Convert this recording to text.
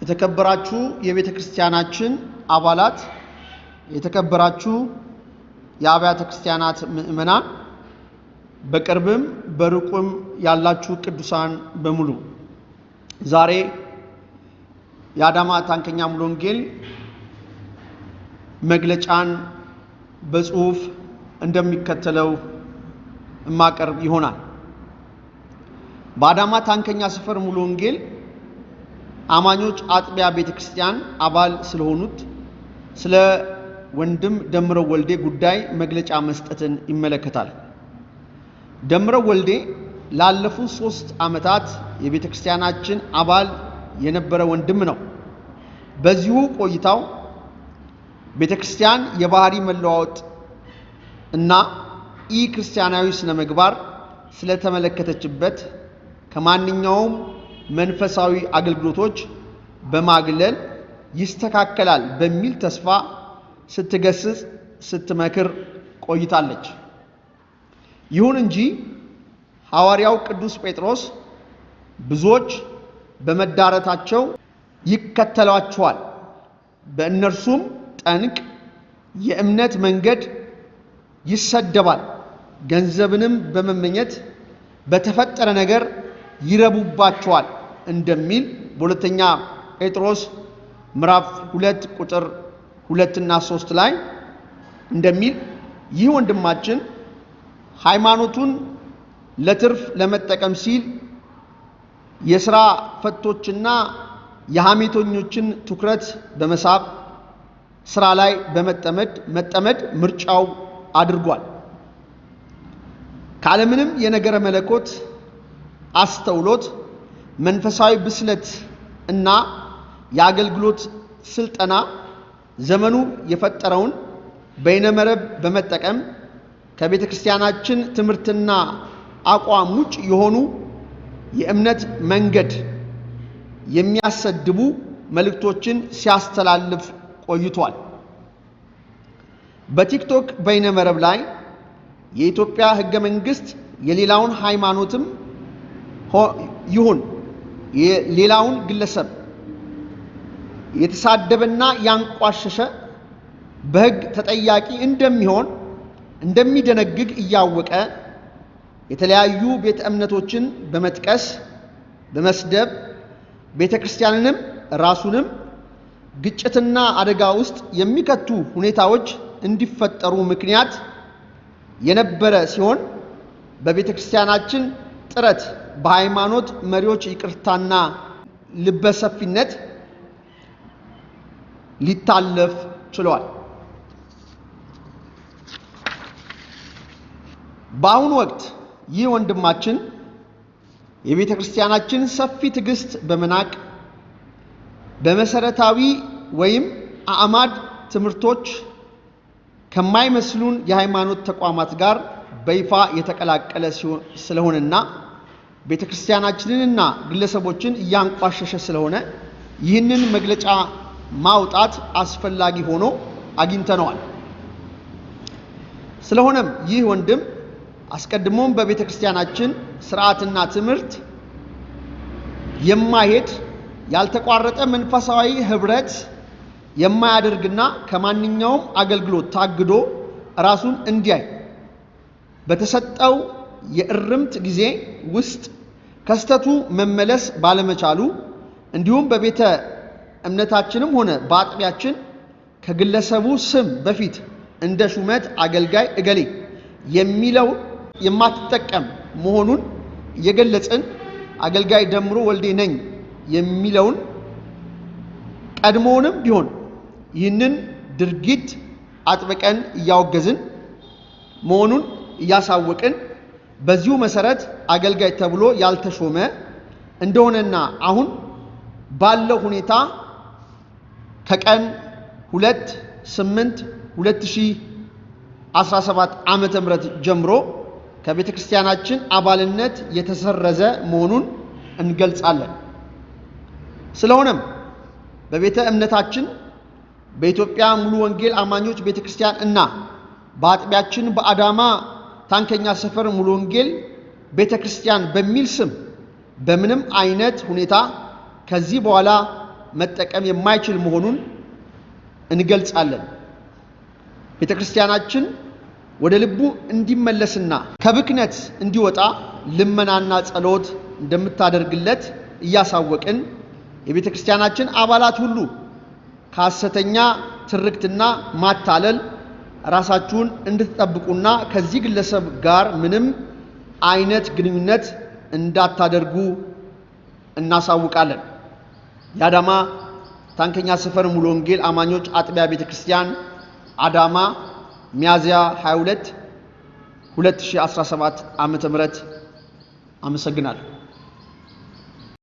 የተከበራችሁ የቤተ ክርስቲያናችን አባላት፣ የተከበራችሁ የአብያተ ክርስቲያናት ምእመናን፣ በቅርብም በሩቁም ያላችሁ ቅዱሳን በሙሉ፣ ዛሬ የአዳማ ታንከኛ ሙሉ ወንጌል መግለጫን በጽሁፍ እንደሚከተለው የማቀርብ ይሆናል። በአዳማ ታንከኛ ሰፈር ሙሉ ወንጌል አማኞች አጥቢያ ቤተ ክርስቲያን አባል ስለሆኑት ስለ ወንድም ደምረው ወልዴ ጉዳይ መግለጫ መስጠትን ይመለከታል። ደምረው ወልዴ ላለፉት 3 ዓመታት የቤተ ክርስቲያናችን አባል የነበረ ወንድም ነው። በዚሁ ቆይታው ቤተ ክርስቲያን የባህሪ መለዋወጥ እና ኢ ክርስቲያናዊ ስነ ምግባር ስለተመለከተችበት ከማንኛውም መንፈሳዊ አገልግሎቶች በማግለል ይስተካከላል በሚል ተስፋ ስትገስጽ፣ ስትመክር ቆይታለች። ይሁን እንጂ ሐዋርያው ቅዱስ ጴጥሮስ ብዙዎች በመዳረታቸው ይከተሏቸዋል፣ በእነርሱም ጠንቅ የእምነት መንገድ ይሰደባል፣ ገንዘብንም በመመኘት በተፈጠረ ነገር ይረቡባቸዋል እንደሚል በሁለተኛ ጴጥሮስ ምዕራፍ 2 ቁጥር 2 እና 3 ላይ እንደሚል፣ ይህ ወንድማችን ሃይማኖቱን ለትርፍ ለመጠቀም ሲል የሥራ ፈቶችና የሐሜተኞችን ትኩረት በመሳብ ስራ ላይ በመጠመድ መጠመድ ምርጫው አድርጓል። ካለምንም የነገረ መለኮት አስተውሎት፣ መንፈሳዊ ብስለት እና የአገልግሎት ስልጠና ዘመኑ የፈጠረውን በይነመረብ በመጠቀም ከቤተ ክርስቲያናችን ትምህርትና አቋም ውጭ የሆኑ የእምነት መንገድ የሚያሰድቡ መልእክቶችን ሲያስተላልፍ ቆይቷል። በቲክቶክ በይነመረብ ላይ የኢትዮጵያ ሕገ መንግስት የሌላውን ሃይማኖትም ይሁን የሌላውን ግለሰብ የተሳደበና ያንቋሸሸ በሕግ ተጠያቂ እንደሚሆን እንደሚደነግግ እያወቀ የተለያዩ ቤተ እምነቶችን በመጥቀስ በመስደብ ቤተ ክርስቲያንንም ራሱንም ግጭትና አደጋ ውስጥ የሚከቱ ሁኔታዎች እንዲፈጠሩ ምክንያት የነበረ ሲሆን፣ በቤተ ክርስቲያናችን ጥረት በሃይማኖት መሪዎች ይቅርታና ልበሰፊነት ሊታለፍ ችሏል። በአሁኑ ወቅት ይህ ወንድማችን የቤተ ክርስቲያናችን ሰፊ ትዕግስት በመናቅ በመሰረታዊ ወይም አዕማድ ትምህርቶች ከማይመስሉን የሃይማኖት ተቋማት ጋር በይፋ የተቀላቀለ ስለሆነና ቤተ ክርስቲያናችንንና ግለሰቦችን እያንቋሸሸ ስለሆነ ይህንን መግለጫ ማውጣት አስፈላጊ ሆኖ አግኝተነዋል። ስለሆነም ይህ ወንድም አስቀድሞም በቤተ ክርስቲያናችን ስርዓትና ትምህርት የማይሄድ፣ ያልተቋረጠ መንፈሳዊ ህብረት የማያደርግና ከማንኛውም አገልግሎት ታግዶ ራሱን እንዲያይ በተሰጠው የእርምት ጊዜ ውስጥ ከስተቱ መመለስ ባለመቻሉ፣ እንዲሁም በቤተ እምነታችንም ሆነ በአጥቢያችን ከግለሰቡ ስም በፊት እንደ ሹመት አገልጋይ እገሌ የሚለው የማትጠቀም መሆኑን እየገለጽን፣ አገልጋይ ደምሮ ወልዴ ነኝ የሚለውን ቀድሞውንም ቢሆን ይህንን ድርጊት አጥብቀን እያወገዝን መሆኑን እያሳወቅን፣ በዚሁ መሰረት አገልጋይ ተብሎ ያልተሾመ እንደሆነና አሁን ባለው ሁኔታ ከቀን 2/8/2017 ዓመተ ምህረት ጀምሮ ከቤተ ክርስቲያናችን አባልነት የተሰረዘ መሆኑን እንገልጻለን። ስለሆነም በቤተ እምነታችን በኢትዮጵያ ሙሉ ወንጌል አማኞች ቤተ ክርስቲያን እና በአጥቢያችን በአዳማ ታንከኛ ሰፈር ሙሉ ወንጌል ቤተ ክርስቲያን በሚል ስም በምንም አይነት ሁኔታ ከዚህ በኋላ መጠቀም የማይችል መሆኑን እንገልጻለን። ቤተ ክርስቲያናችን ወደ ልቡ እንዲመለስና ከብክነት እንዲወጣ ልመናና ጸሎት እንደምታደርግለት እያሳወቅን፣ የቤተ ክርስቲያናችን አባላት ሁሉ ከሐሰተኛ ትርክትና ማታለል ራሳችሁን እንድትጠብቁና ከዚህ ግለሰብ ጋር ምንም አይነት ግንኙነት እንዳታደርጉ እናሳውቃለን። የአዳማ ታንከኛ ሰፈር ሙሉ ወንጌል አማኞች አጥቢያ ቤተ ክርስቲያን፣ አዳማ፣ ሚያዝያ 22 2017 ዓ.ም። አመሰግናለሁ።